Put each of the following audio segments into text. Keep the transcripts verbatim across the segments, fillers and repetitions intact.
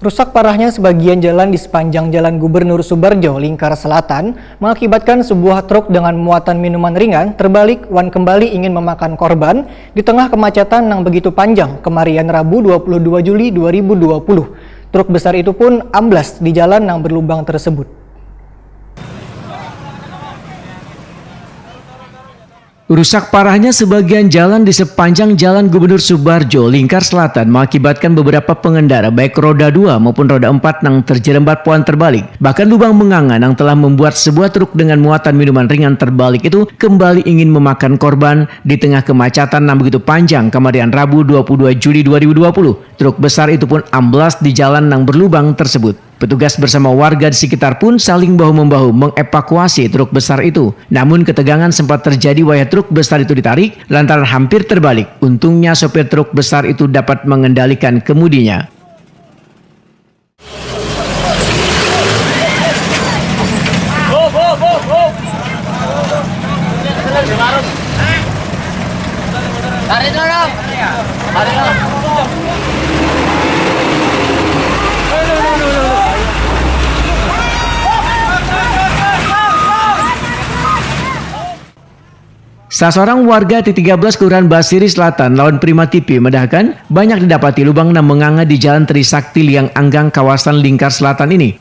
Rusak parahnya sebagian jalan di sepanjang Jalan Gubernur Subarjo, Lingkar Selatan, mengakibatkan sebuah truk dengan muatan minuman ringan terbalik wan kembali ingin memakan korban di tengah kemacetan yang begitu panjang kemarian Rabu dua puluh dua Juli dua ribu dua puluh. Truk besar itu pun amblas di jalan yang berlubang tersebut. Rusak parahnya sebagian jalan di sepanjang Jalan Gubernur Subarjo, Lingkar Selatan, mengakibatkan beberapa pengendara, baik roda dua maupun roda empat, yang terjerembat puan terbalik. Bahkan lubang menganga yang telah membuat sebuah truk dengan muatan minuman ringan terbalik itu kembali ingin memakan korban di tengah kemacetan yang begitu panjang kemarian Rabu dua puluh dua Juli dua ribu dua puluh. Truk besar itu pun amblas di jalan yang berlubang tersebut. Petugas bersama warga di sekitar pun saling bahu-membahu mengevakuasi truk besar itu. Namun ketegangan sempat terjadi wayah truk besar itu ditarik lantaran hampir terbalik. Untungnya sopir truk besar itu dapat mengendalikan kemudinya. Tarik dulu dong. Tarik dulu. Salah seorang warga T tiga belas Kelurahan Basiri Selatan lawan Prima T V madahkan banyak didapati lubang nang menganga di Jalan Trisakti Liang Anggang kawasan Lingkar Selatan ini.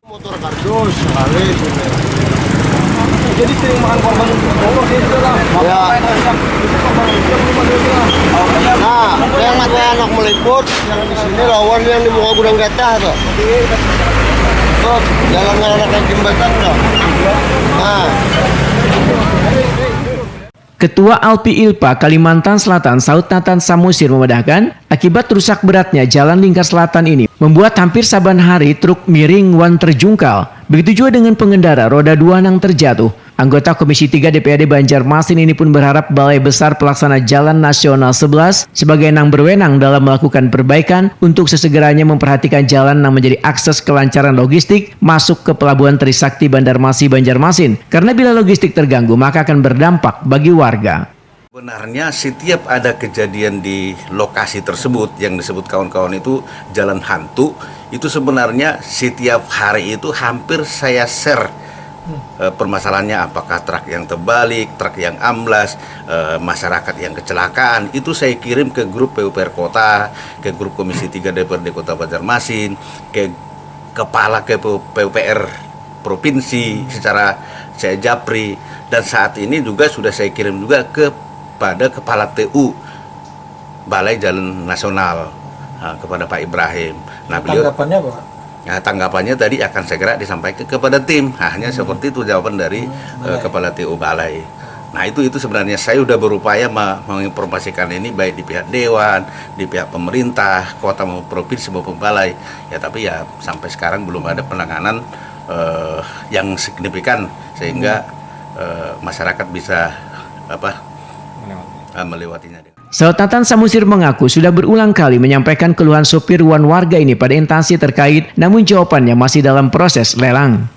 Motor kardus sekali sudah. Jadi sering makan korban motor dia juga lah. Ya. Nah, yang mata anak meliput, yang di sini lawan yang di muka gudang gata tuh. Tuh, jalan anak jembatan tuh. Nah. Ketua Alpi Ilpa Kalimantan Selatan Saud Nathan Samusir memadahkan, akibat rusak beratnya Jalan Lingkar Selatan ini membuat hampir saban hari truk miring wan terjungkal. Begitu juga dengan pengendara roda dua nang terjatuh. Anggota Komisi tiga D P R D Banjarmasin ini pun berharap Balai Besar Pelaksana Jalan Nasional sebelas sebagai nang berwenang dalam melakukan perbaikan untuk sesegeranya memperhatikan jalan yang menjadi akses kelancaran logistik masuk ke Pelabuhan Trisakti Bandarmasi Banjarmasin. Karena bila logistik terganggu, maka akan berdampak bagi warga. Sebenarnya setiap ada kejadian di lokasi tersebut yang disebut kawan-kawan itu jalan hantu, itu sebenarnya setiap hari itu hampir saya share eh, permasalahannya, apakah truk yang terbalik, truk yang amblas, eh, masyarakat yang kecelakaan, itu saya kirim ke grup P U P R kota, ke grup Komisi tiga D P R D Kota Banjarmasin, ke kepala ke P U P R provinsi secara saya japri, dan saat ini juga sudah saya kirim juga kepada kepala T U Balai Jalan Nasional, eh, kepada Pak Ibrahim. Nah, beliau Tanggapannya apa, Pak? Nah, tanggapannya tadi akan segera disampaikan kepada tim. Nah, hanya seperti itu jawaban dari eh, kepala T U Balai. Nah, itu itu sebenarnya saya sudah berupaya me- menginformasikan ini baik di pihak dewan, di pihak pemerintah, kota maupun provinsi maupun balai. Ya, tapi ya sampai sekarang belum ada penanganan eh, yang signifikan sehingga eh, masyarakat bisa apa eh, melewatinya. Saud Nathan Samusir mengaku sudah berulang kali menyampaikan keluhan sopir wan warga ini pada instansi terkait, namun jawabannya masih dalam proses lelang.